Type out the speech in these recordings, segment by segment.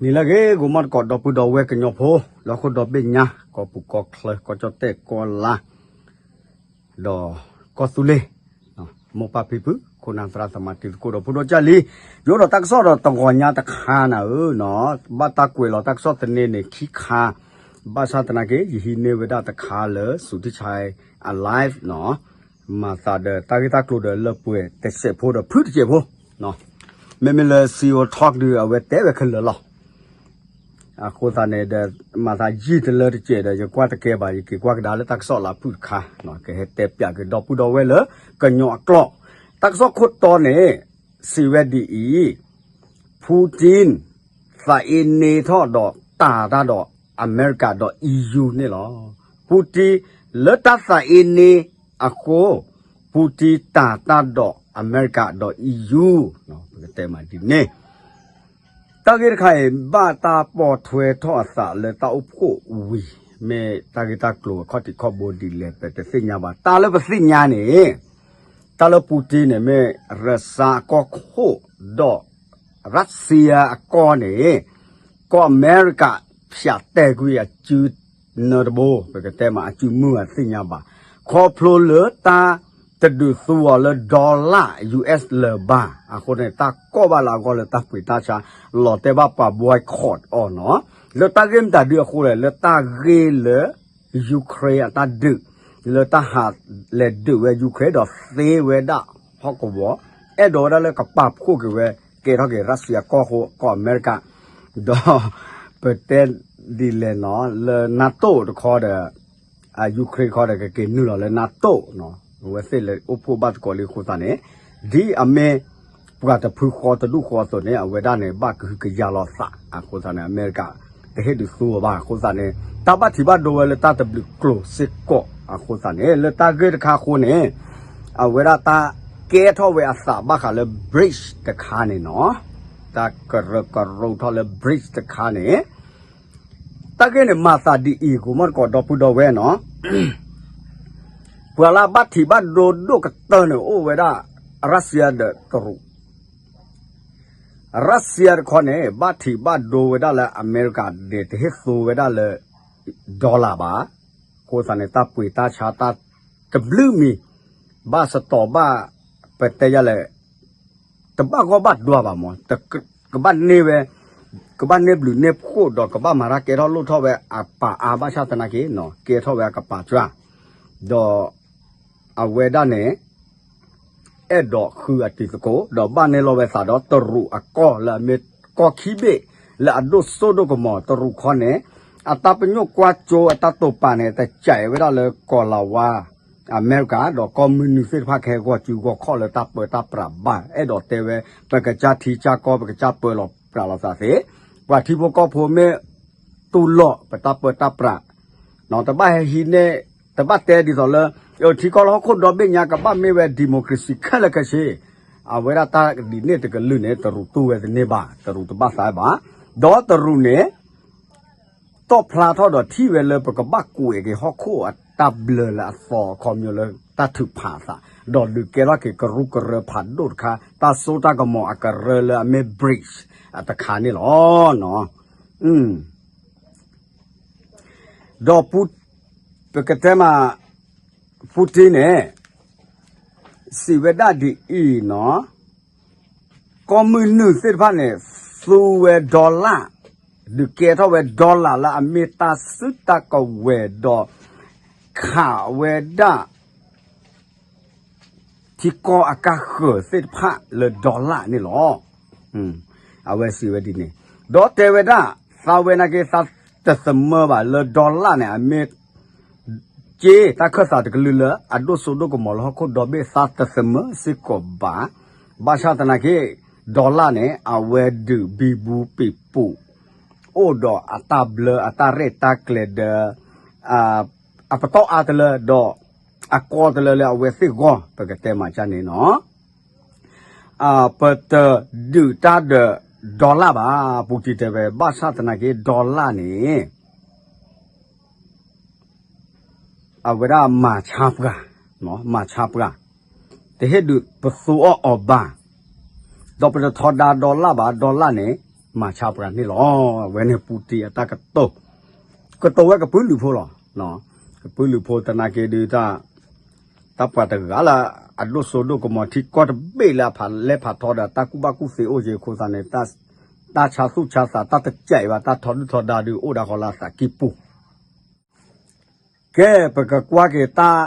နံၤလၢအဂ့ၤ ဂီၤမီၢ်သကိး ဒီပုၢ်ဒီဝဲၢ်ကညီဖိ လၢဟီၣ်ခိၣ်ဒီဘ့ၣ်ညါ ကီၢ်ပူၤကီၢ်ချၢ ကီၢ်ကၠီၣ်တဲၣ်ကီၢ်လါ ဒီးကီၢ်သူလ့ၤ မိၢ်ပၢ်ဖံဖု ခိၣ်နၢ်သရၣ်သမါ တံၤသကိးဒီးဖိဒီးကၢ်လံ, ယအိၣ်ဒီးတၢ်ကစီၣ်ဒီးတဂီၤညါတခါနၤဧၢနီၤ, ဘၣ်တၢ်ကွဲးလီၤတၢ်ကစီၣ်သန့န့ၣ်ခံခါ, ဘၣ်ဆၣ်သနာ်က့ ယဟံးန့ၢ်ဝဲဒၣ်တခါလၢ စူၤထံဆါအ live နီၤ, မၤသးဒီးတၢ်ဂ့ၢ်တၢ်ကျိၤဒီးလၢပှဲၤတစဲးဖိဒီးဖုတစဲးဖိ မ့မ့ၢ်လၢ CEO Talk ဒီး အဝဲတဲဝဲခဲလၢာ်လီၤ. အဃိသတးန့ၣ်ဒီး မၤသးယံာ်တလၢတစဲးဒီး ယကွၢ်တကဲဘၣ် ယက့ၤကွၢ်ကဒါလၢတၢ်ကစီၣ်လၢဖုၣ်တခါ, ကဟဲတဲပၠးက့ၤဒီပုၢ်ဒီဝဲၢ်လၢကညီအကျိာ်, တၢ်ကစီၣ်ခိၣ်တီန့ၣ် စံးဝဲဒ်အံၤ, Putin သးအ့န့ထီၣ်ဒီးတၤတၢ်ဒီးအမဲရကၤဒီး E U န့ၣ်လီၤ. Putin လၢတၢ်သးအ့န့အဃိ, Putin တၤတၢ်ဒီးအမဲရကၤဒီး E U, ပကတဲမးဒ်န့ၣ် တၢ်ဂ့ၢ်တခါအံၤ ဘၣ်တၢ်ပိာ်ထွဲထီၣ်အသးလၢတၢ်အိၣ်ဖှိၣ်ဝံၤ, မ့ၢ်တၢ်ဂ့ၢ်တၢ်ကျိၤအခီၣ်ထံးခီၣ်ဘိဒ်လဲၣ် ပတသ့ၣ်ညါဘၣ်. တၢ်လၢပသ့ၣ်ညါန့ၣ်, တၢ်လၢ Putin န့ၣ် မ့ၢ်ရၢစၢအကီၢ်ခိၣ်ဒီး ရၢစံယါအကီၢ်န့ၣ်, ကီၢ်အမဲရကၤ ဖၠးတဲာ်ကွံာ်အစုနၢတဘိ, ပကတဲမးအစုမုၢ်အသ့ၣ်ညါဘၣ်. ခီဖျိလၢတၢ်တဒုးသူအီၤလၢ dollar U S လၢၤဘၣ်. အဃိန့ၣ် တၢ်ကိးဘၣ်လၢအဂီၢ်လၢတၢ်ပှ့ၤတၢ်ဆါ, လီၤတဲာ်ဘၣ်ပှၤ boycott အီၤနီၤ. လၢတၢ်ဂ့ၢ်မတၤဒုအဃိလဲၣ်, လၢတၢ်ဂ့ၢ်လၢ Ukraine အတၢ်ဒုး, လၢတၢ်ဟးလဲၤဒုးဝဲ Ukraine ဒီးသ့ဝဲဒၣ်ဟီၣ်ကဝီၤ, အဲၣ်ဒိးဝဲဒၣ်လၢကပာ်ဖှိၣ်က့ၤဝဲ ကဲထီၣ်က့ၤ ရၢစံယါကီၢ်ဃိ ကီၢ်အမဲရကၤ, ဒီး ပတဲဒ်လဲၣ်နီၤ, လၢ NATO တခီဒီး Ukraine တခီဒီး ကက့ၤနုာ်လီၤလၢ NATO နီၤ, အဝဲသ့ၣ်လဲၤအိၣ်ဖှိၣ်ဘၣ်သကိးလံအဃိသတးန့ၣ်, ဒ်အမ့ၢ်ပှၤတဖုဃီတဒူၣ်ဃီအသိးန့ၣ် အဝဲဒၣ်န့ၣ် ဘၣ်ကဟုကယာ်လီၤသး. အဃိသတးန့ၣ် အမဲရကၤ တဟ့ၣ်ဒုးသူအီၤဘၣ်. အဃိသတးန့ၣ် တၢ်ဘၣ်ထံးဘၣ်ဒိဝဲလၢတၢ်တဘျုးကျိၤစ့ၢ်ကီး. အဃိသတးန့ၣ် လၢတၢ်ဂ့ၢ်တခါအဃိန့ၣ်, အဝဲဒၣ်တၢ်ကဲထီၣ်ဝဲအသးဘၣ်ဃးလၢ bridge တခါန့ၣ်နီၤ, တၢ်ကရၢကရိထီၣ်လၢ bridge တခါန့ၣ် တၢ်ဂ့ၢ်န့ၣ်မၤသးဒ်အံၤ ဂီၤမီၢ်သကိး ဒီပုၢ်ဒီဝဲၢ်နီၤ, ပှၤလၢအဘၣ်ထံးဘၣ်ဒိဒိၣ်ကတၢၢ်န့ၣ် အိၣ်ဝဲဒၣ် ရၢစံယါဒီးတရူး. ရၢစံယါတခီန့ၣ် ဘၣ်ထံးဘၣ်ဒိဝဲဒၣ်လၢအမဲရကၤန့ၣ် တဟ့ၣ်သူဝဲဒၣ်လၢ dollar ဘၣ်. အဃိသတးန့ၣ် တၢ်ပှ့ၤတၢ်ဆါတၢ်တဘျုးမံၤ, ဘၣ်စတီၤဘၣ် ပတဲယၤလဲၣ် တဘၣ်ဂီၢ်ဘၣ်ဒွးဘၣ်မး, ကဘၣ်န့ၢ်ဝဲ, ကဘၣ်န့ၢ်ဘျုးန့ၢ်ဖှိၣ်ဒီး ကဘၣ်မၤတၢ်ကဲထီၣ်လိၣ်ထီၣ်ဝဲအပာ်အါ ဘၣ်ဆၣ်သနာ်က့နီၤ, ကဲထီၣ်ဝဲအကပာ်စှၤ, ဒီးအဝဲဒၣ်န့ၣ် အဲၣ်ဒိးဃုအတံၤသကိး ဒီးဘၣ်န့ၢ်လီၤဝဲသးဒီးတရူးအကီၢ်လၢအမ့ၢ်ကီၢ်ခံဘ့ၣ် လၢအဒိၣ်စိဒိၣ်ကမီၤ တရူးခီန့ၣ်, အတၢ်ပညိၣ်ကွၢ်စိအတၢ်တိာ်ပာ်န့ၣ် တစဲးဝဲဒၣ်လၢကီၢ်လၤဝါ အမဲရကၤ ဒီးကီၢ်မုၢ်နုာ်သ့ၣ်တဖၣ်ကဟဲဂီၤစုဂီၤခီၣ်လၢတၢ်ပၢတၢ်ပြးဘၣ်. အဲၣ်ဒိးတဲဝဲ ပကစၢ်ထံကစၢ်ကီၢ် ပကစၢ်ပၢလီၤပြးလီၤသးသ့, ပှၤထံဖိကီၢ်ဖိမ့ၢ်တူၢ်လိာ်ပတၢ်ပၢတၢ်ပြး, တဘၣ်ဟဲဟံးန့ၢ်, တဘၣ်တဲဒ်သိးလၢ ထံကီၢ်လၢဟီၣ်ခိၣ်ဒီဘ့ၣ်ညါ ကဘၣ်မ့ၢ်ဝဲ democracy ခဲလၢာ်ခဲဆ့, အဝဲဒၣ်တၢ်ဒ်န့ၣ်တကလုာ်န့ၣ် တရူးတူၢ်ဝဲတန့ၢ်ဘၣ်, တရူးတဘၣ်သးဘၣ်, ဒီးတရူးန့ၣ် တီၣ်ဖျါထီၣ်ဒီးထံၣ်ဝဲလၢပကဘၣ်ကွဲးက့ၤဟီၣ်ခိၣ်အတၢ်ဘျၢလၢအသီအခီပညီလၢတၢ်ထုးဖးအသး, ဒီးဒုးကဲထီၣ်က့ၤကရူၢ်ကရၢဖးဒိၣ်တခါ, တၢ်စိတၢ်ကမီၤအကရၢလၢအမ့ၢ် bridge အတခါန့ၣ်လီၤ. ဒီး ပကတဲမး Putin န့ၣ် စံးဝဲဒၣ်ဒ်အံၤနီၤ, ကီၢ်မုၢ်နုာ်သ့ၣ်တဖၣ်န့ၣ် သူဝဲ dollar, ဒုးကဲထီၣ်ဝဲ dollar လၢအမ့ၢ်တၢ်စုတၢ်ကဝဲၤဒီး ခးဝဲဒၣ် ထံကီၢ်အကါဃၢၤသ့ၣ်တဖၣ်လၢ dollar န့ၣ်လီၤ. အဝဲစံးဝဲဒ်န့ၣ်, ဒီးတဲဝဲဒၣ် သးဝဲနာ်က့ သးတသမၢဘၣ်လၢ dollar န့ၣ် အမ့ၢ် က့ တၢ်ခၢၣ်သးတကလုာ်လၢအဒိၣ်စိဒိၣ်ကမီၤလၢဟီၣ်ခိၣ်ဒီဘ့ၣ် သးတသမၢစ့ၢ်ကီးဘၣ်. ဘၣ်ဆၣ်သနာ်က့ dollar န့ၣ် အဝဲဒုးဘံဘူပံာ်ပူၤ အိၣ်ဒီးအတၢ်ဘျၢအတၢ်ရဲၣ်တၢ်ကျဲၤဒီး အပတီၢ်အါတလၢဒီး အကီတလၢလၢအဝဲသ့ၣ်ဂီၢ် ပကတဲမးကၢ်န့ၣ်နီၤ, ပတဒုးတၢ်ဒီး dollar ဘၣ်, ပူၤတံၤတဲဝဲ ဘၣ်ဆၣ်သနာ်က့ dollar န့ၣ် အဝဲဒၣ်မၤဆါပှၤ, မၤဆါပှၤ, တဟ့ၣ်ဒုးပသူအီၤအီၤဘၣ်, ဒီးပတထီဒါ dollar ဘၣ်, dollar န့ၣ် မၤဆါပှၤန့ၣ်လီၤ. အဝဲန့ၣ် Putin အတၢ်ကတိၤ, ကတိၤဝဲကပုာ်လုးဖိလီၤ. ကပုာ်လုးဖိသနာ်က့ဒုး တၢ်ပှၤတဂၤလၢအဒိၣ်စိဒိၣ်ကမီၤ ထံကီၢ်တဘ့ၣ်လၢအဖးလဲၢ်ဖးထီဒီး တၢ်ကူၣ်ဘၣ်ကူၣ်သ့အိၣ်က့ၤအဃိသတးန့ၣ် တၢ်ဆါသူၣ်ဆါသး တၢ်တကဲးဘၣ် တၢ်ထီဒုၣ်ထီဒါဒုး အိၣ်ဒၣ်ဃီလၢအသးကံၢ်ပူၤ ကဲ ပကကွၢ်က့ၤတၢ်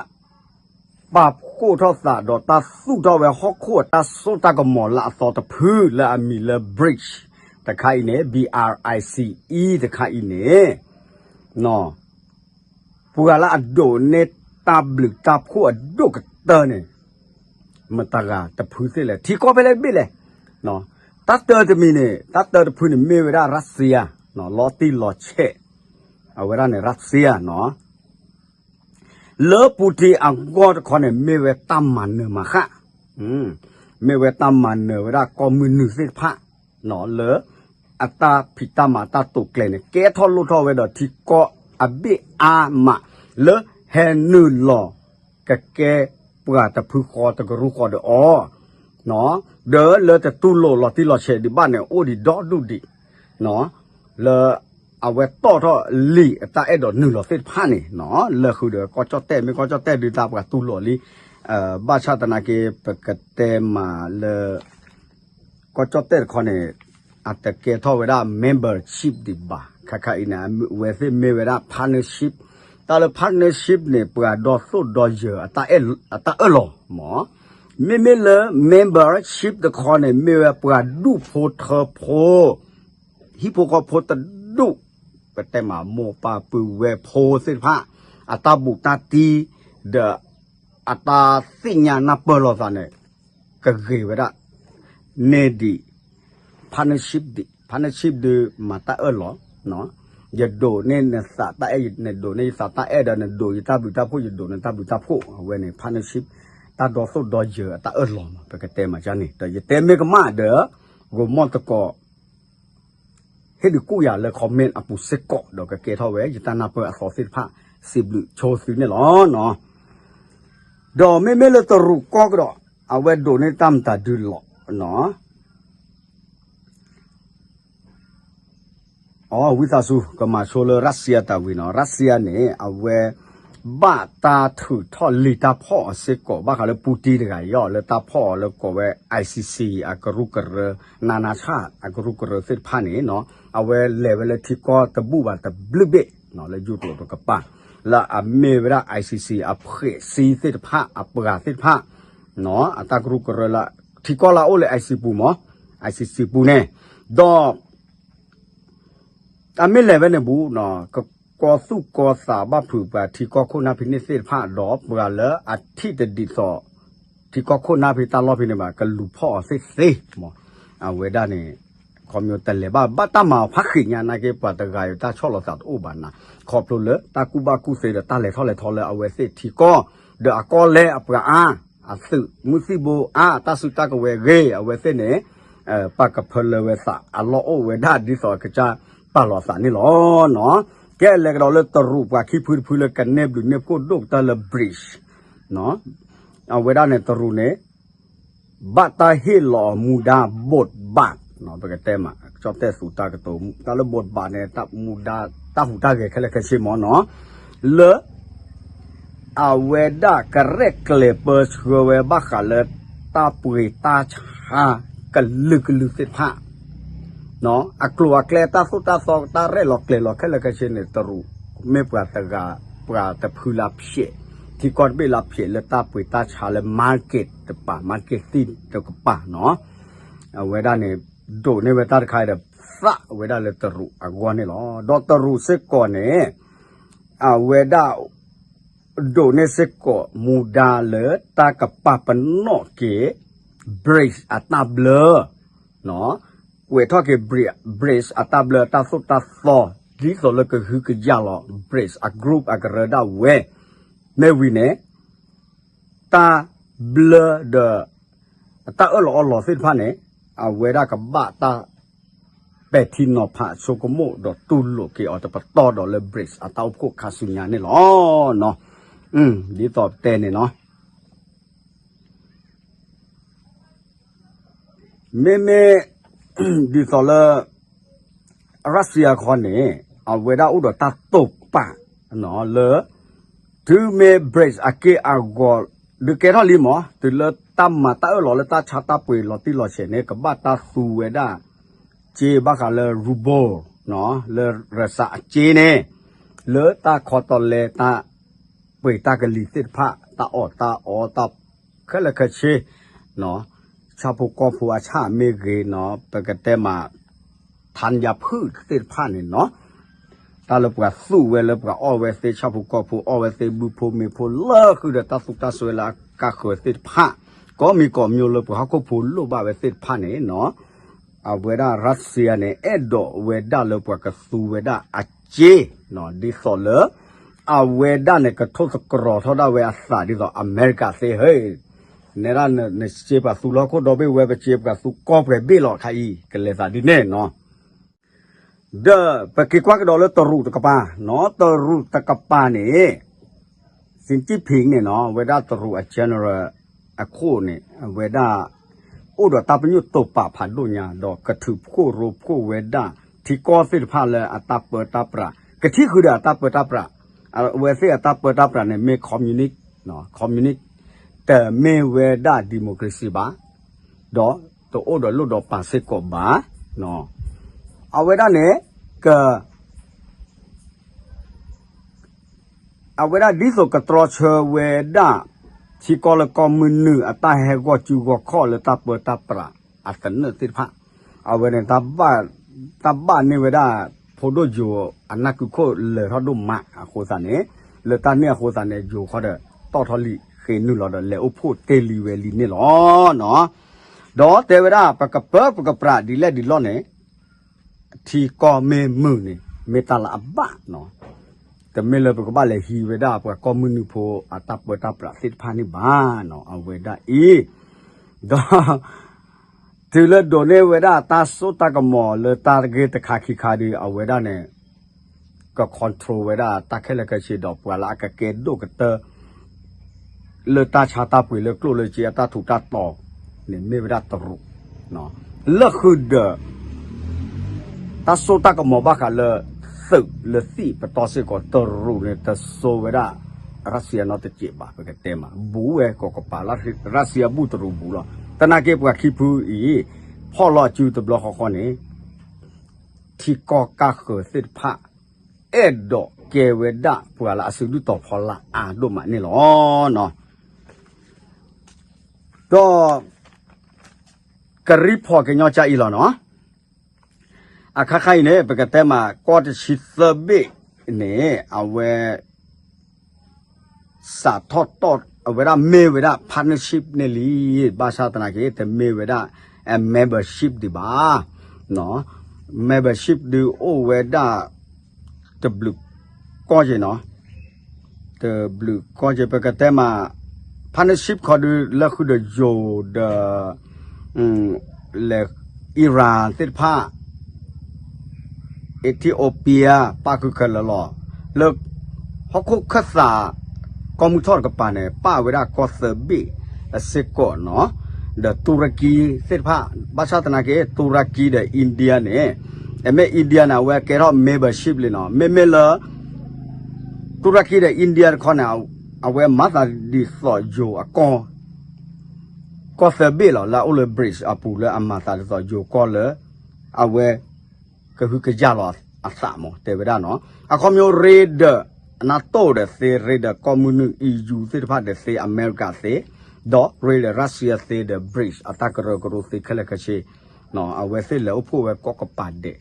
ပာ်ဖှိၣ်ထီၣ်သးဒီးတၢ်သူၣ်ထီၣ်ဝဲဟီၣ်ခိၣ်အတၢ်စိတၢ်ကမီၤလၢအသီတဖုလၢအမံၤလၢ BRICS တခါအံၤန့ၣ် B R I C E တခါအံၤန့ၣ် ပှၤလၢအဒိးန့ၢ်တၢ်ဘျုးတၢ်ဖှိၣ်အဒိၣ်ကတၢၢ်န့ၣ် မတၤတဂၤတဖုသ့ၣ်လဲၣ် ထံကီၢ်ဖဲလဲၣ်တဘ့ၣ်လဲၣ်. တၢ်တၢတမံၤန့ၣ် တၢ်တၢတဖုန့ၣ် မ့ၢ်ဝဲဒၣ် Russia လီၤတံၢ်လီၤဆဲး အဝဲဒၣ်န့ၣ် Russia နီၤ လၢ Putin အဂီၢ်တခီန့ၣ် မ့ၢ်ဝဲတၢ်မၤနၢၤမၤဃၣ်, မ့ၢ်ဝဲတၢ်မၤနၢၤဝဲဒၣ်ကီၢ်မုၢ်နုာ်သ့ၣ်တဖၣ် လၢအတၢ်ဖံးတၢ်မၤတၢ်တိာ်ကျဲၤန့ၣ် ကဲထီၣ်လိၣ်ထီၣ်ဝဲဒီးထံကီၢ်အဘ့ၣ်အါမး လၢဟဲနုာ်လီၤ ကကဲပှၤတဖုဃီတကရူၢ်ဃီဒီးအီၤ, ဒီးလၢတတူၢ်လိာ်လီၤတံၢ်လီၤဆဲးဒံးဘၣ်န့ၣ် အိၣ်ဒံးဒီဒူၣ်ဒံး, လၢအဝဲတီၣ်ထီၣ်လံာ်အတၢ်အဲၣ်ဒိးနုာ်လီၤသ့ၣ်တဖၣ်န့ၣ်, လၢဃုာ်ဒီးကီၢ်ကၠီၣ်တဲၣ် မ့ၢ်ကီၢ်ကၠီၣ်တဲၣ်ဒုးတၢ်ပှၤတူၢ်လိာ်လံ, ဘၣ်ဆၣ်သနာ်က့ ပကတဲမးလၢ ကီၢ်ကၠီၣ်တဲၣ်တခီန့ၣ် အတကဲထီၣ်ဝဲဒၣ် membership ဒံးဘၣ်. ခါခါအံၤန့ၣ် အဝဲသ့ၣ်မ့ၢ်ဝဲဒၣ် partnership, တၢ်လၢ partnership န့ၣ် ပှၤဒီသိၣ်ဒီယၢၤအတၢ်အၢၣ်လီၤမး, မ့မ့ၢ်လၢ membership တခီန့ၣ် မ့ၢ်ဝဲပှၤဒူၣ်ဖိထၢဖိ ဟံၣ်ဖိဃီဖိတဒူၣ်, ပတဲမးမိၢ်ပၢ်ပုၢ်ဝဲၢ်ဖိသ့ၣ်တဖၣ် အတၢ်ဘူးတၢ်တံၢ် ဒီး အတၢ်သ့ၣ်ညါနၢ်ပၢၢ်လိာ်သးန့ၣ် ကဂ့ၤဝဲဒၣ် န့ၢ်ဒံး partnership ဒံး, partnership ဒုးမၤတၢ်အၢၣ်လီၤ, ယဒိးန့ၢ်နသးတၢ်အဲၣ် နဒိးန့ၢ်ယသးတၢ်အဲၣ်ဒီး နဒိးယတၢ်ဘျုးတၢ်ဖှိၣ် ယဒိးနတၢ်ဘျုးတၢ်ဖှိၣ် အဝဲန့ၣ် partnership တၢ်ဒီသိၣ်ဒီယၢၤအတၢ်အၢၣ်လီၤမး ပကတဲမးကန့ၣ် ဒီးယတဲမ့ၢ်ကမၣ်ဒီး ဂိၤမီၣ်တကိး ဟ့ၣ်ဒုးကူၣ်ယၤလၢ comment အပူၤစ့ၢ်ကီး ဒီးကကဲထီၣ်ဝဲ ယတၢ်နၢ်ပၢၢ်အသီသ့ၣ်တဖၣ် စံးဘျုးဆိသုန့ၣ်လီၤ. ဒီးမ့မ့ၢ်လၢတရူးကီၢ်ကဒီး အဝဲဒိးန့ၢ်တၢ်မတၤဒုးလီၤနီၤ အဝံသးစူၤ ကမၤဆိလၢ Russia တၢ်ဝံၤနီၤ, Russia န့ၣ် အဝဲ ဘၣ်တၢ်ထုးထီၣ်လံာ်တၢ်ဖီၣ်အီၤစ့ၢ်ကီး ဘၣ်ဃးလၢ Putin တဂၤအံၤ လၢတၢ်ဖီၣ်အီၤလၢကိးဝဲ I C C အကရူၢ်ကရၢ နနါဆၣ် အကရူၢ်ကရၢသ့ၣ်တဖၣ်န့ၣ်နီၤ, အဝဲလဲၤဝဲလၢထံကီၢ်တဘူၣ်ဘၣ်တဘျုးဘ့ၣ်နီၤ လၢယူၤကျိၤတကပၤ လၢအမ့ၢ်ဝဲဒၣ် I C C အဖှဲးစံသ့ၣ်တဖၣ် အပှၤသ့ၣ်တဖၣ် အတၢ်ကရူၢ်ကရၢလၢ ထံကီၢ်လၢအအိၣ်လၢ I C C ပူၤမး I C C ပူၤန့ၣ်, ဒီး အမ့ၢ်လဲၤဝဲန့ၣ်ဘူး ကကီသူၣ်ကီသးဘၣ်ဖုးပှၤထံကီၢ်ခိၣ်နၢ်ဖံးန့ၣ်သ့ၣ်တဖၣ် ဒီးပှၤလၢအထံၣ်တဒ်သိး ထံကီၢ်ခိၣ်နၢ်ဖံးတၢ်လီၢ်ဖံးန့ၣ်ဘၣ် ကလူၤဖီၣ်အီၤသ့ၣ်သ့မး, အဝဲဒၣ်န့ၣ် ခီဖျိတလဲၤဘၣ် ဘၣ်တၢ်မၤအီၤဖးဃံးညါနာ်က့ ပှၤတဂၤအံၤတၢ်ဆီၣ်လီၤသးတအိၣ်ဘၣ်နၤ, ခီဖျိလၢတၢ်ကူၣ်ဘၣ်ကူၣ်သ့ဒီးတၢ်လဲၤထီၣ်လဲၤထီလၢအဝဲသ့ၣ်ထံကီၢ် ဒီးအကီၢ်လဲအပှၤအါ အသုးမုၢ်သံၣ်ဘိအါ အတၢ်စုတၢ်ကဝဲၤဂ့ၤ အဝဲသ့ၣ်န့ၣ် ပာ်ကဖၢလၢဝဲသးအလီၢ်အိၣ်ဝဲဒၣ်ဒ်သိးအကစၢ်ပာ်လီၤသးန့ၣ်လီၤနီၤ. ကဲလဲၤကဒီးလၢတရူးပှၤခံဖုတဖုလၢကနဲၣ်ဘျုးန့ၢ်ဖှိၣ်ဒိၣ်ကတၢၢ်လၢ BRICS အဝဲဒၣ်န့ၣ်တရူးန့ၣ် ဘၣ်တၢ်ဟ့ၣ်လီၤအီၤမူဒါ ဘိးဘၣ် ပကတဲမး ကၠီၣ်တဲၣ်သူတၢ်ကတိၤ တၢ်လၢဘိးဘၣ်န့ၣ် မူဒါတၢ်ဟူးတၢ်ဂဲၤခဲလၢာ်ခဲဆ့မးနီၤ လၢ အဝဲဒၣ်ကရဲၣ်ကျဲၤပၢဆှၢဝဲဘၣ်ဃးလၢ တၢ်ပှ့ၤတၢ်ဆါကလုာ်ကလုာ်သ့ၣ်တဖၣ် အကျိၤအကျဲတၢ်သိၣ်တၢ်သီတၢ်ရဲၣ်လီၤကျဲၤလီၤခဲလၢာ်ခဲဆ့န့ၣ် တရူးမ့ၢ်ပှၤတဂၤ ပှၤတဖုလၢဖျဲး ထံကီၢ်တဘ့ၣ်လၢဖျဲးလၢတၢ်ပှ့ၤတၢ်ဆါလၢ market တပၤ market သ့ၣ်တကပၤနီၤ အဝဲဒၣ်န့ၣ် ဒိးန့ၢ်ဝဲတၢ်တခါဒီး သးဝဲဒၣ်လၢတရူးအဂီၢ်န့ၣ်လီၤ. ဒီးတရူးစ့ၢ်ကီးန့ၣ် အဝဲဒၣ် ဒိးန့ၢ်စ့ၢ်ကီးမူဒါလၢတၢ်ကပာ်ပနီၣ်က့ၤ BRICS အတၢ်ဘျၢ ကွဲးထီၣ်က့ၤ BRICS အတၢ်ဘျၢတၢ်သိၣ်တၢ်သီ ဒ်သိးလၢကဟုကယာ်လီၤ BRICS အ group အကရၢဒၣ်ဝဲ မ့ၢ်ဝံၤန့ၣ် တၢ်ဘျၢဒီး အတၢ်အၢၣ်လီၤအီလီၤသ့ၣ်တဖၣ်န့ၣ် အဝဲဒၣ်ကဘၣ်တၢ်ပဲာ်ထံနီၤဖးဆိကမိၣ်ဒီးတူၢ်လိာ်က့ၤအီၤတပတီၢ်ဒီးလၢ BRICS အတၢ်အိၣ်ဖှိၣ်ခါဆူညါန့ၣ်လီၤ. ဒ်သိးပတဲန့ၣ်နီၤ မ့မ့ၢ် ဒ်သိးလၢ Russia ခီန့ၣ် အဝဲဒၣ်အိၣ်ဒီးတၢ်တိာ်ပာ် လၢ တုၤမ့ၢ် BRICS အက့ၢ်အဂီၤ ဒုးကဲထီၣ်လံမး တုၤလၢတၢ်မၤတၢ်အၢၣ်လီၤလၢတၢ်ဆါတၢ်ပှ့ၤလီၤတံၢ်လီၤဆဲးန့ၣ် ကဘၣ်တၢ်သူဝဲဒၣ် စ့ဘၣ်ဃးလၢ ruble လၢ Russia အစ့န့ၣ် လၢတၢ်ခီတလဲတၢ် ပှ့ၤတၢ်ကလံၤသ့ၣ်တဖၣ် တၢ်အီၣ်တၢ်အီတၢ် ခဲလၢာ်ခဲဆ့ ဆၣ်ဖိကီၢ်ဖိအဆၣ်မ့ၢ်ဂ့ၤနီၤ ပကတဲမး ထါယါဖုၣ်သ့ၣ်တဖၣ်န့ၣ်နီၤ တၢ်လၢပှၤသူၣ်ဝဲလၢပှၤအီၣ်ဝဲသ့ ဆၣ်ဖိကီၢ်ဖိအီၣ်ဝဲသ့ ဘုဖိမ့ၤဖိလၢဃုာ်ဒီးတၢ်သူတၢ်စွဲလၢအကါဃၢၤသ့ၣ်တဖၣ် ကိးမံၤကိးမံၤလၢပှၤဟီၣ်ခိၣ်ဖိလိၣ်ဘၣ်ဝဲသ့ၣ်တဖၣ်န့ၣ်နီၤ အဝဲဒၣ် Russia န့ၣ် အဲၣ်ဒိးဝဲဒၣ်လၢပှၤကသူဝဲဒၣ်အစ့ ဒ်သိးလၢ အဝဲဒၣ်န့ၣ် ကထိၣ်သတြီၤထီၣ်ဒၣ်ဝဲအသးဒ်သိး အမဲရကၤသ့ ဟဲ နဲဒၣ်နစ့ပှၤသူလၢဟီၣ်ခိၣ်ဒီဘ့ၣ်ဝဲ ပစ့ပှၤသူကီၢ်ပှဲၤဘ့ၣ်လီၤခါအံၤ ကလဲၤသးဒ်န့ၣ်နီၤ ဒီးပက့ၤကွၢ်ကဒီးလၢတရူးတကပၤနီၤ တရူးတကပၤန့ၣ် Xi Jinping န့ၣ်နီၤ အဝဲဒၣ်တရူးအ general အခိၣ်န့ၣ် အဝဲဒၣ် အိၣ်ဒီးတၢ်ပညိၣ်တိာ်ပာ်ဖးဒိၣ်ညါ ဒီးကထုးဖှိၣ်ရိဖှိၣ်ဝဲဒၣ် ထံကီၢ်သ့ၣ်တဖၣ်လၢအတၢ်ပၢတၢ်ပြး ကထံၣ်ဃုာ်ဒီးအတၢ်ပၢတၢ်ပြး အဝဲသ့ၣ်အတၢ်ပၢတၢ်ပြးန့ၣ် မ့ၢ် communist communist တမ့ၢ်ဝဲဒၣ် democracy ဘၣ် ဒီးတအိၣ်ဒီးလိၣ်ဒီးပာ်စ့ၢ်ကီးဘၣ် အဝဲဒၣ်န့ၣ် က အဝဲဒၣ်ဒ်သိးကတြီဆၢဝဲဒၣ် ထံကီၢ်လၢကီၢ်မုၢ်နုာ်အတၢ်ဟဲဂီၢ်စုဂီၢ်ခီၣ်လၢတၢ်ပၢတၢ်ပြးအသနၢၣ်သ့ၣ်တဖၣ် အဝဲန့ၣ် တၢ်ဘၣ်န့ၢ်ဝဲဒၣ် ဖိဒိၣ်ယိၤအနၢ်ကုခိၣ်လၢာ်ထီၣ်ဒိၣ်မးအဃိသတးန့ၣ် လၢတၢ်န့ၣ်အဃိသတးန့ၣ် ယိၤခီဒီး တီၣ်ထီၣ်လံာ်ဃ့နုာ်လီၤဒီး လဲၤအိၣ်ဖှိၣ်တ့ၢ်လံဝဲလံန့ၣ်လီၤ. ဒီးတဲဝဲဒၣ် ပကပၢပကပြးဒ်လဲၣ်ဒ်လဲၣ်န့ၣ် ထံကီၢ်မ့ၢ်မုာ်န့ၣ် မ့ၢ်တၢ်လၢအဘၣ်နီၤ, တမ့ၢ်လၢပကဘၣ်လဲၤဟံးဝဲဒၣ်ပှၤကီၢ်မုၢ်နုာ်ဖိအတၢ်ပၢတၢ်ပြးသ့ၣ်တဖၣ်န့ၣ်ဘၣ်နီၤ, အဝဲဒၣ်အံၤ, ဒီး တုၤလၢဒိးန့ၢ်ဝဲဒၣ်တၢ်စိတၢ်ကမီၤလၢတၢ်ဂ့ၢ်တခါခံခါဒီး အဝဲဒၣ်န့ၣ် က control ဝဲဒၣ်တၢ်ခဲလၢာ်ခဲဆ့ဒီး ပှၤလၢအကကဲဒိၣ်ကတၢၢ် လၢတၢ်ဆါတၢ်ပှ့ၤလၢကျိၣ်လၢစ့အတၢ်ထူးတၢ်တီၤန့ၣ် မ့ၢ်ဝဲဒၣ်တရူး, လၢဃုာ်ဒီး တၢ်စိတၢ်ကမီၤဘၣ်ဃးလၢ သုးလၢသံၣ်ပတီၢ်စ့ၢ်ကီး တရူးန့ၣ် တစိဝဲဒၣ် ရၢၡီယါနီတစဲးဘၣ် ပကတဲမး ဘူးဝဲကီးကပၤလၢ ရၢၡီယါဘူးတရူးဘူးလီၤ. သနာ်က့ပှၤခံဖုအံၤ ဖီၣ်လီၤအစုတဘျီဃီဃီန့ၣ် ထံကီၢ်ကၢ်ဃၢၤသ့ၣ်တဖၣ် အဲၣ်ဒိးကဲဝဲဒၣ်ပှၤလၢအစုဒုၣ်တီၤဖီလာ်အါဒိၣ်မးန့ၣ်လီၤ. ဒီး ကရံၣ်ဖီၣ်ကညီကၢအံၤလီၤနီၤ, အခါခါအံၤန့ၣ် ပကတဲမး ကီၢ်တဆံသၢဘ့ၣ်န့ၣ် အဝဲ စးထီၣ်တီၢ် အဝဲဒၣ်မ့ၢ်ဝဲဒၣ် partnership န့ၣ်လံ, ဘၣ်ဆၣ်သနာ်က့ တမ့ၢ်ဝဲဒၣ် membership ဒံးဘၣ်, membership ဒုးအိၣ်ဝဲဒၣ် တဘျုးကီၢ်က့နီၤ, တဘျုးကီၢ်က့ ပကတဲမး partnership ခီဒုး လၢဃုာ်ဒီးယိၤဒီး လဲၤ Iran သ့ၣ်တဖၣ် Ethiopia ပၣ်ဃုာ်ခဲလၢာ်လီၤ. လၢ ဟီၣ်ခိၣ်ခၢၣ်သး ကီၢ်မုၢ်ထီၣ်တကပၤန့ၣ် ပၣ်ဝဲဒၣ်ကီၢ်သၢဘ့ၣ်အစ့ၢ်ကီးနီၤ, ဒီးတူရကံသ့ၣ်တဖၣ် ဘၣ်ဆၣ်သနာ်က့ တူရကံဒီး India န့ၣ် အမ့ၢ် India န့ၣ် အဝဲကဲထီၣ် membership လံနီၤ, မ့မ့ၢ်လၢ တူရကံဒီး India တခီန့ၣ် အဝဲမၤသးဒ်သိးယိၤအကီၢ် ကီၢ်သၢဘ့ၣ်လီၤ လၢအအိၣ်လၢ BRICS အပူၤလၢအမၤသးဒ်သိးယိၤကီၢ်လၢ အဝဲ ကဟုကယာ်လီၤအသးမး တဲဝဲဒၣ်နီၤ, အခီပညီရ့ဒီး NATO ဒီးသ့ ရ့ဒီးကီၢ်မုၢ်နုာ် EU သ့ၣ်တဖၣ်ဒီးသ့ အမဲရကၤသ့ ဒီးရ့ဒီး ရၢၡီယါသ့ဒီး BRICS အတၢ်ကရၢကရိသ့ခဲလၢာ်ခဲဆ့ အဝဲသ့ၣ်လဲၤအိၣ်ဖှိၣ်ဝဲကီၢ်ကပၤဒဲး,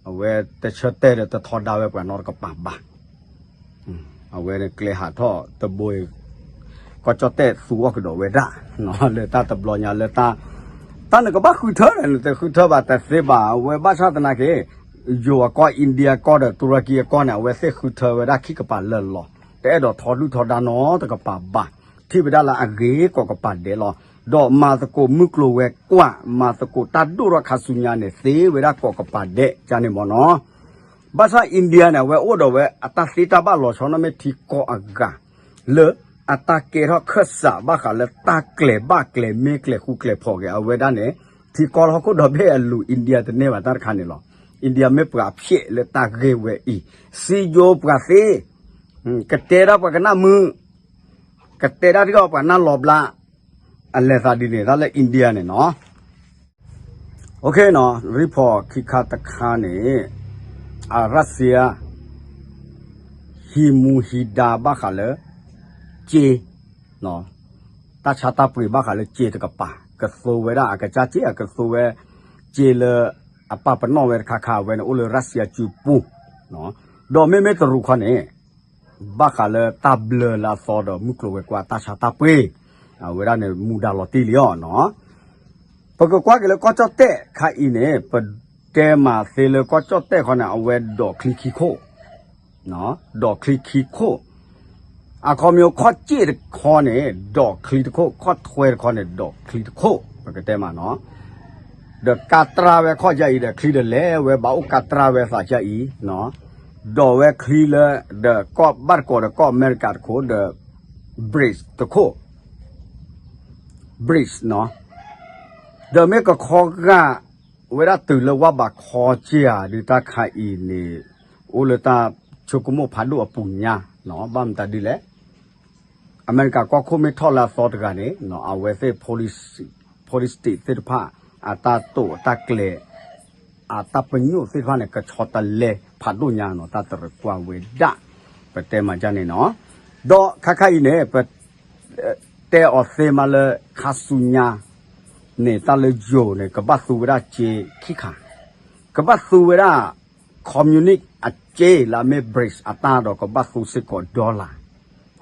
အဝဲတဆၢတဲာ်ဒီးတထီဒါဝဲပှၤနီတကပၤဘၣ်. အဝဲန့ၣ်ကျဲဟးထီၣ်တဘိအံၤ ကီၢ်ကၠီၣ်တဲၣ်သူအီၣ်ကဒီးဝဲဒၣ် လၢတၢ်တဘျီညါလၢတၢ် တၢ်နကဘၣ်ဃုထၢဒီး နတဃုထၢဘၣ်တသ့ဘၣ် အဝဲဘၣ်ဆၣ်သနာ်က့ ယိၤအကီၢ် India ကီၢ်ဒီး တူရကံအကီၢ်န့ၣ် အဝဲသ့ၣ်ဃုထၢဝဲဒၣ်ခံကပၤလၢာ်လီၤ. တအဲၣ်ဒိးထီဒုၣ်ထီဒါနီတကပၤဘၣ်. ထံၣ်ဝဲဒၣ်လၢအဂ့ၤကီၢ်ကပၤဒဲးလီၤ. ဒီးမၤသကိးမုၢ်ကျိၤဝဲၤကွာ် မၤသကိးတၢ်ဒိၣ်ထီၣ်ခါဆူညါန့ၣ် သ့ဝဲဒၣ်ကီၢ်ကပၤဒဲး ကန့ၣ်မ့ၢ်နီၤ. ဘၣ်ဆၣ် India န့ၣ် အဝဲအိၣ်ဒီးဝဲအတၢ်သ့တၢ်ဘၣ်လီၤဆီ နီၢ်မ့ၢ်ထံကီၢ်အဂၤ လၢအတၢ်ကဲထီၣ်ခၢၣ်စးဘၣ်ဃးလၢတၢ်ကျဲၤဘၣ်ကျဲၤမ့ၢ်ကျဲၤဃူကျဲၤဖိးက့ၤ အဝဲဒၣ်န့ၣ် ထံကီၢ်လၢဟီၣ်ခိၣ်ဒီဘ့ၣ်အလူၤ India တန့ၢ်ဘၣ်တၢ်တခါန့ၣ်လီၤ. India မ့ၢ်ပှၤဖျဲးလၢတၢ်ဂ့ၢ်ဝဲအံၤ, စံယိၤပှၤသ့, ကတဲဒၣ်ပှၤကနၣ်မုာ်, ကတဲဒၣ်ထံအီၤပှၤနၢ်လီၤဘျး, အလဲၤသးဒ်န့ၣ် တၢ်လၢ India န့ၣ်နီၤ. ရံဖီၣ်ခံခါတခါန့ၣ်, အရၣ်စံယါ ဟံးမူဟံးဒါဘၣ်ဃးလၢ က့ တၢ်ဆါတၢ်ပှ့ၤဘၣ်ဃးလၢက့တကပၤ, ကသိဝဲဒၣ်အကစၢ်က့ အကသိဝဲ က့လၢအပာ်ပနီၣ်ဝဲတခါခါ အဝဲန့ၣ်အိၣ်လၢရၣ်စံယါစုပူၤ, ဒီးမ့မ့ၢ်တရူးခီန့ၣ် ဘၣ်ဃးလၢတၢ်ဘျၢလၢအသီဒီးမုၢ်ကျိၤဝဲၤကွာ်တၢ်ဆါတၢ်ပှ့ၤ, အဝဲဒၣ်န့ၣ်မူဒါလီၤတံၢ်လံအီၤနီၤ. ပကကွၢ်က့ၤလၢကီၢ်ကၠီၣ်တဲၣ်ခါအံၤန့ၣ် ပတဲမးသ့လၢကီၢ်ကၠီၣ်တဲၣ်ခီန့ၣ် အဝဲဒိးချံခံခိၣ် ဒိးချံခံခိၣ်, အခီပညီခီၣ်စ့ၣ်တခီန့ၣ် ဒိးချံတခိၣ်, ခီၣ်ထွဲတခီန့ၣ် ဒိးချံတခိၣ် ပကတဲမးနီၤ. ဒီးကးတြါဝဲခီၣ်ယါအံၤဒီး ချံဒီးလဲၤဝဲဘၣ်အိၣ်ကးတြါဝဲသးယါအံၤ, ဒိးဝဲချံလၢ ဒီးကီၢ်ဘၣ်တကိးဒီးကီၢ်အမဲရကၤတခိၣ်ဒီး bridge တခိၣ် bridge နီၤ. ဒီးမ့ၢ်ကခီဂာ်ဝဲဒၣ်တုၤလၢဝၣ်ဘးခီက့ဧါ ဒုးတၢ်ခါအံၤန့ၣ် အိၣ်လၢတၢ်ဆိကမိၣ်ဖးဒိၣ်အပူၤညါ, ဘၣ်မတၤဒ်လဲၣ်, အမဲရကၤကီၢ်ခိၣ်မ့ၢ်ထီၣ်လၢအသီတဂၤန့ၣ် အဝဲသ့ၣ် police state သ့ၣ်တဖၣ် အတၢ်တိာ်အတၢ်ကျဲၤ အတၢ်ပညိၣ်သ့ၣ်တဖၣ်န့ၣ် ကဆီတလဲဖးဒိၣ်ညါနီၤ, တၢ်တရၢၣ်ကွၢ်ဝဲဒၣ် ပတဲမးဒ်န့ၣ်နီၤ. ဒီးခါခါအံၤန့ၣ် ပ တဲအီၤသ့မးလၢခါဆူညါန့ၣ် တၢ်လၢယိၤန့ၣ် ကဘၣ်သူဝဲဒၣ်စ့ခံခါ, ကဘၣ်သူဝဲဒၣ် communist အစ့လၢအမ့ၢ် bridge အတၢ်ဒီး ကဘၣ်သူစ့ၢ်ကီး dollar,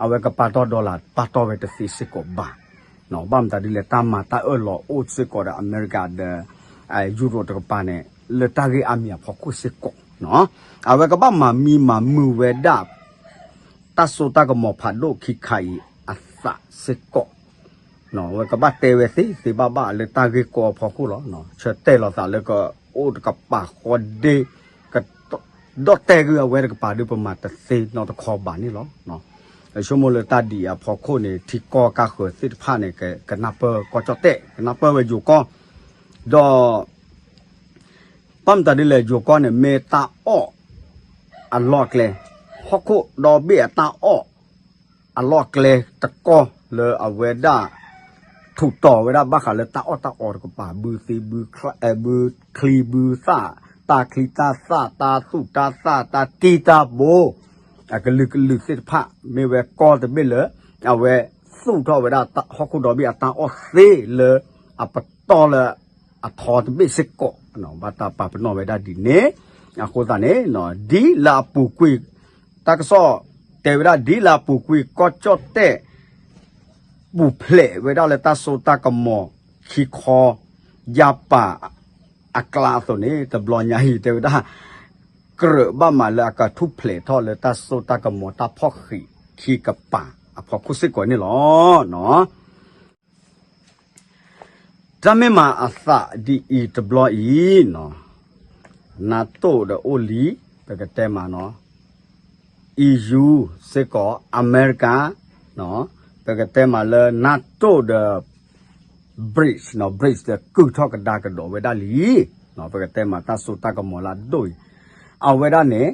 အဝဲကပာ်တီၢ် dollar ပာ်တီၢ်ဝဲတသ့စ့ၢ်ကီးဘၣ်. ဘၣ်မတၤဒ်လဲၣ် တၢ်မၤတၢ်အၢၣ်လီၤအိၣ်စ့ၢ်ကီးဒီးအမဲရကၤဒီး ယူရိးတကပၤန့ၣ် လၢတၢ်ဂ့ၢ်အါမံၤအဖီခိၣ်စ့ၢ်ကီး, အဝဲကဘၣ်မၤမံမၤမုာ်ဝဲဒၣ် တၢ်စိတၢ်ကမီၤဖးဒိၣ်ခံခါအံၤအသးစ့ၢ်ကီး, အဝဲကဘၣ်တဲဝဲသ့သ့ဘၣ်ဘၣ်လၢတၢ်ဂ့ၢ်ကီအဖီခိၣ်လီၤ. ဆၢတဲာ်လီၤသးလၢကအိၣ်တကပၤဃီဒ့ က ဒီၣ်တဲာ်ဂ့ၢ်အဝဲတကပၤဒီး ပမၤတသ့နီတခီဘၣ်န့ၣ်လီၤ. ဆိကမိၣ်လၢတၢ်ဒ်အံၤအဖီခိၣ်န့ၣ် ထံကီၢ်ကါဃၢၤသ့ၣ်တဖၣ်န့ၣ် ကနၢ်ပၢၢ်ကီၢ်ကၠီၣ်တဲၣ် ကနၢ်ပၢၢ်ဝဲယိၤကီၢ်, ဒီး ဘၣ်မတၤဒ်လဲၣ် ယိၤကီၢ်န့ၣ် မ့ၢ်တၢ်အီၣ်အလီၢ်အကျဲ, ဟီၣ်ခိၣ်ဒီဘ့ၣ်အတၢ်အီၣ်အလီၢ်အကျဲတကီၢ်လၢအဝဲဒၣ် ထူးတီၤဝဲဒၣ်ဘၣ်ဃးလၢတၢ်အီၣ်တၢ်အီတကပၤ ဘုသံဘုချံဘုသၣ်, တၢ်ချံတၢ်သၣ်, တၢ်သူၣ်တၢ်သၣ်, တၢ်တံၢ်တၢ်ဘိ, အကလုာ်ကလုာ်သ့ၣ်တဖၣ် မ့ၢ်ဝဲကီၢ်တဘ့ၣ်လၢ အဝဲသူၣ်ထီၣ်ဝဲဒၣ်ဟီၣ်ခိၣ်ဒီဘ့ၣ်အတၢ်အီၣ်သ့လၢအပတီၢ်လၢအထီတဘ့ၣ်စ့ၢ်ကီး, ဘၣ်တၢ်ပာ်ပနီၣ်ဝဲဒၣ်ဒ်န့ၣ်, အဃိသတးန့ၣ် ဒ်လၢအပူၤကွံာ် တၢ်ကစီၣ်တဲဝဲဒၣ်ဒ်လၢအပူၤကွံာ်ကီၢ်ကၠီၣ်တဲၣ် ပူၤဖျဲးဝဲဒၣ်လၢတၢ်စိတၢ်ကမီၤခံခီ ယါပာ်အကျါအသိးန့ၣ် တဘျီညါအံၤတဲဝဲဒၣ် ကြၢးဘၣ်မးလၢအကထူၣ်ဖျဲးထီၣ်လၢတၢ်စိတၢ်ကမီၤတၢ်ဖီၣ်ဃံးခံကပၤအဖီခိၣ်စ့ၢ်ကီးန့ၣ်လီၤ. တၢ်မ့ၢ်မၤအသးဒ်အံၤတဘျီအံၤ, နၤတိၣ်ဒီးအိၣ်လံ, ပကတဲမးနီၤ EU စ့ၢ်ကီး အမဲရကၤ, ပကတဲမးလၢ NATO ဒီး BRICS နီၤ, BRICS ဒီးကုၢ်ထီၣ်ကဒါကဒီးဝဲဒၣ်လံ, ပကတဲမးတၢ်စိတၢ်ကမီၤလၢအဒိၣ်အံၤ, အဝဲဒၣ်န့ၣ်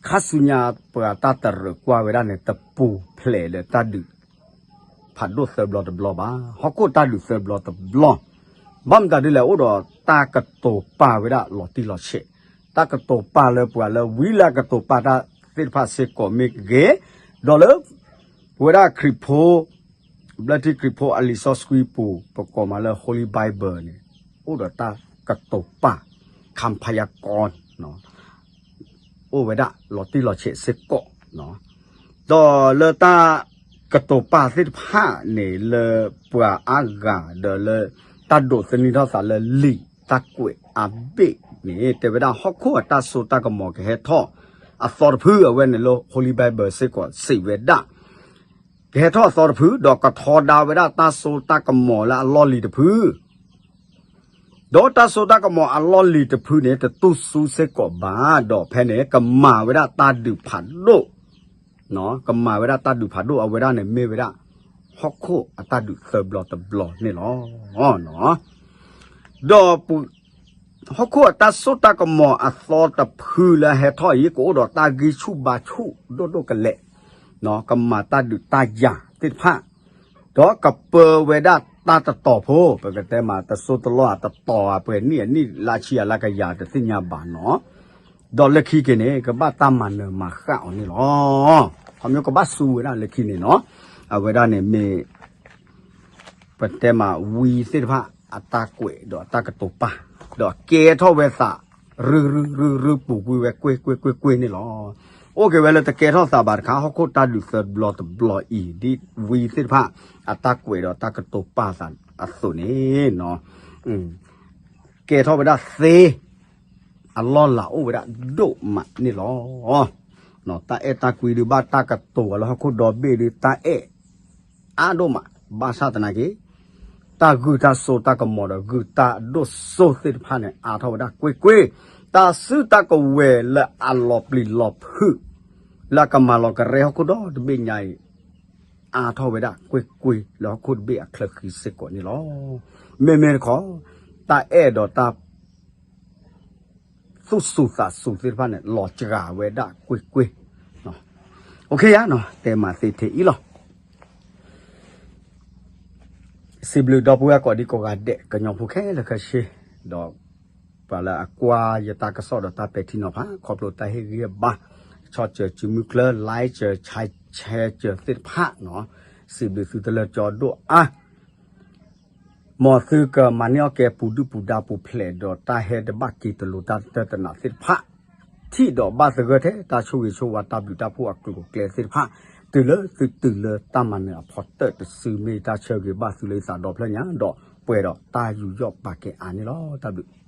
ခါဆူညါပှၤတၢ်တရၢၣ်ကွၢ်ဝဲဒၣ်န့ၣ် တပူၤဖျဲးလၢတၢ်ဒုး ဖးဒိၣ်သၢဘျီတဘျီဘၣ်, ဟီၣ်ခိၣ်တၢ်ဒုးသၢဘျီတဘျီ, ဘၣ်မတၤဒ်လဲၣ် အိၣ်ဒီးတၢ်ကတိၤပာ်ဝဲဒၣ်လီၤတံၢ်လီၤဆဲး, တၢ်ကတိၤပာ်လၢပှၤလၢဝံလၢအကတိၤပာ်တၢ်သ့ၣ်တဖၣ်စ့ၢ်ကီးမ့ၢ်ဂ့ၤ, ဒီးလၢ ပဝဲဒၣ်ခရံာ်ဖိ ဘျၢထံခရံာ်ဖိအလံာ်စီဆှံပူၤ ပကိးမးလၢ Holy Bible န့ၣ် အိၣ်ဒီးတၢ်ကတိၤပာ် ခၣ်ဖးယါကီ အိၣ်ဝဲဒၣ်လီၤတံၢ်လီၤဆဲးစ့ၢ်ကီး, ဒီးလၢတၢ်ကတိၤပာ်သ့ၣ်တဖၣ်န့ၣ် လၢပှၤအါဂၤဒီးလၢ တၢ်ဒိးသန့ၤထီၣ်သးလၢလံာ်တၢ်ကွဲးအဘ့ၣ်န့ၣ် တဲဝဲဒၣ်ဟီၣ်ခိၣ်အတၢ်စိတၢ်ကမီၤကဟဲထီၣ်အသီတဖု, အဝဲန့ၣ်လၢ Holy Bible စ့ၢ်ကီးစံးဝဲဒၣ် ကဟဲထီၣ်အသီတဖု ဒီးကထီဒါဝဲဒၣ်တၢ်စိတၢ်ကမီၤလၢအလီၢ်လံၤတဖု, ဒီးတၢ်စိတၢ်ကမီၤအလီၢ်လံၤတဖုန့ၣ် တတူၢ်ဆူစ့ၢ်ကီးဘၣ်, ဒီးဖဲန့ၣ် ကမၤဝဲဒၣ်တၢ်ဒုးဖးဒိၣ်, ကမၤဝဲဒၣ်တၢ်ဒုးဖးဒိၣ် အဝဲဒၣ်န့ၣ်မ့ၢ်ဝဲဒၣ် ဟီၣ်ခိၣ်အတၢ်ဒုးသၢဘျီတဘျီန့ၣ်လီၤ. ဒီးပ ဟီၣ်ခိၣ်အတၢ်စိတၢ်ကမီၤအသီတဖုလၢအဟဲထီၣ်အံၤ ကအိၣ်ဒီးတၢ်ဂံၢ်ဆူၣ်ဘါဆူၣ်ဒိၣ်ဒိၣ်ကလဲာ်, ကမၤတၢ်ဒုးတၢ်ယၤသ့ၣ်တဖၣ်, ဒီးကပၢဝဲဒၣ်တၢ်တတီၤဖိ, ပကတဲမးတစိၢ်တလီၢ်အတတီၤ အပှဲၤနံၣ်အနံၣ်လါဆံအလါကယၤတသ့ၣ်ညါဘၣ်နီၤ, ဒီးလၢခံက့ၤန့ၣ် ကဘၣ်တၢ်မၤနၢၤမၤဃၣ်အီၤန့ၣ်လီၤ. ခီဖျိကဘၣ်စူးဝဲဒၣ်လၢခံန့ၣ်နီၤ, အဝဲဒၣ်န့ၣ်မ့ၢ် ပတဲမးဝံသ့ၣ်တဖၣ်အတၢ်ကွဲးဒီးအတၢ်ကတိၤပာ်, ဒီးကဲထီၣ်ဝဲသး ရုရုရုရုပူၤကွံာ်ဝဲကွ့ၢ်ကွ့ၢ်ကွ့ၢ်ကွ့ၢ်န့ၣ်လီၤ. အိၣ်က့ၤဝဲလၢတကဲထီၣ်သးဘၣ်တခါ ဟီၣ်ခိၣ်တၢ်ဒုးသၢဘျီတဘျီအံၤ ဒ်ဝံသ့ၣ်တဖၣ်အတၢ်ကွဲးဒီးတၢ်ကတိၤပာ်သးအသိးန့ၣ် ကဲထီၣ်ဝဲဒၣ်သ့ အလီၢ်လၤအိၣ်ဝဲဒၣ်ဒိၣ်မးန့ၣ်လီၤ. တၢ်အဲၣ်တၢ်ကွံဒုးဘၣ်တၢ်ကတိၤအီၤလၢဟီၣ်ခိၣ်ဒီဘ့ၣ်ဒုးတၢ်အဲၣ်အါဒိၣ်မး, ဘၣ်ဆၣ်သနာ်က့ တၢ်ဂုာ်တၢ်စိတၢ်ကမီၤဒီးဂုာ်တၢ်အဒိၣ်စိသ့ၣ်တဖၣ်န့ၣ် အါထီၣ်ဝဲဒၣ်ကွ့ၢ်ကွ့ၢ်, တၢ်စုတၢ်ကဝဲၤလၢအလီၤပျံၤလီၤဖုး လၢအကမၤလီၤကရဲဟီၣ်ခိၣ်ဒီတဘ့ၣ်ညါအံၤ အါထီၣ်ဝဲဒၣ်ကွ့ၢ်ကွ့ၢ်လၢဟီၣ်ခိၣ်တဘ့ၣ်အချၢဃံစ့ၢ်ကီးန့ၣ်လီၤ. မ့မ့ၢ်တခီ တၢ်အဲၣ်ဒီးတၢ် သူၣ်စူၤသးစူၤသ့ၣ်တဖၣ်န့ၣ် လီၤစှၤဝဲဒၣ်ကွ့ၢ်ကွ့ၢ်. အိၣ်ခ့ယါနီၤ တဲမၤသ့ထဲအံၤလီၤ. စံးဘျုးဒီပုၢ်ဝဲၢ်ကိးဒံကိးဂၤဒဲး ကညီဖိခဲလၢာ်ခဲဆ့, ဒီးပှၤလၢအကွၢ်ယတၢ်ကစီၣ်ဒီးတၢ်ပဲာ်ထံနီၤဖး ခီဖျိတၢ်ဟ့ၣ်ဂံၢ်ဟ့ၣ်ဘါ, ဆီၣ်စၢၤစုမုၢ်ကျၢၢ် like စၢၤ share စၢၤသ့ၣ်တဖၣ်နီၤ, စံးဘျုးသုတလၢာ်ကၠီဒိၣ်အါ မ်သုကမၤန့ၢ်အီၣ်ကဲပူၤဒုၣ်ပူၤဒါပူၤဖျဲးဒီးတၢ်ဟဲတဘၣ်က့ၤတလိၤတၢ်တတၢတနးသ့ၣ်တဖၣ်, ထံၣ်ဒီးဘၣ်သဂၢၢ်ထဲတၢ်ဆိၣ်ဂ့ၤဆိၣ်ဝါတၢ်ဘျုးတၢ်ဖှိၣ်အကျိၤအကျဲသ့ၣ်တဖၣ်, တုၤလၢသုတုၤလၢတၢ်မၤနၢၤအဖီတၢၢ်တစုမ့ၢ်တၢ်ဆၢဂ့ၤဘၣ်သုလၢယသးဒီဖျၢၣ်ညါ ဒီးပှဲၤဒီးတၢ်ယူးယီၣ်ပာ်ကဲအါန့ၣ်လီၤ. တၢ်ဘျုး